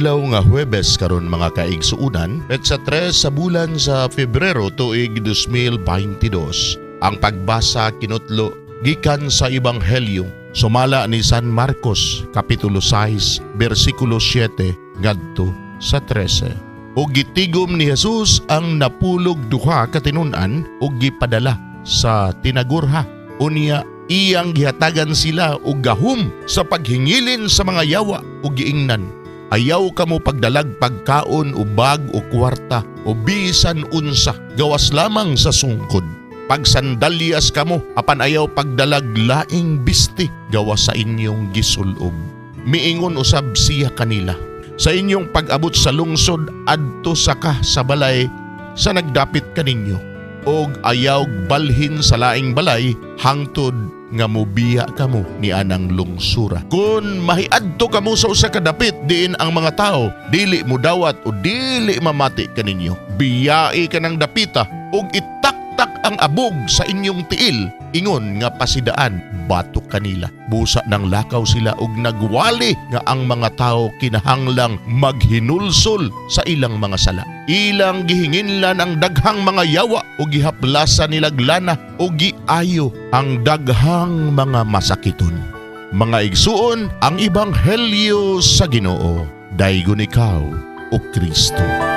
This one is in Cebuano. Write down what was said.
Adlaw nga Huwebes karon, mga kaigsuunan, petsa 3 sa bulan sa Pebrero, tuig 2022. Ang pagbasa kinutlo gikan sa Ebanghelyo sumala ni San Marcos, kapitulo 6, bersikulo 7 ngadto sa 13. Ug gitigom ni Jesus ang 12 ka tinun-an ug gipadala sa tinagurha. Unya iyang gihatagan sila og gahom sa paghingilin sa mga yawa ug giingnan: "Ayaw kamo pagdalag pagkaon o bag o kwarta o bisan unsa gawas lamang sa sungkod. Pagsandalyas kamo apan ayaw pagdalag laing bisti gawas sa inyong gisulob." Miingon usab siya kanila, "Sa inyong pag-abot sa lungsod, adto sa ka sa balay sa nagdapit kaninyo og ayaw balhin sa laing balay hangtod nga mobiya kamo ni anang lungsura. Kung mahiadto kamo sa usa ka dapit diin ang mga tao dili modawat o dili mamati kaninyo, biyai kanang dapita ug itaktak ang abog sa inyong tiil ingon nga pasidaan batok kanila." Busa nanglakaw sila og nagwali nga ang mga tao kinahanglang maghinulsol sa ilang mga sala. Ilang gihinginlan ang daghang mga yawa ug gihaplasan nilag lana ug giayo ang daghang mga masakiton. Mga igsuon, ang ebanghelyo sa Ginoo. Daygon ikaw, O Kristo.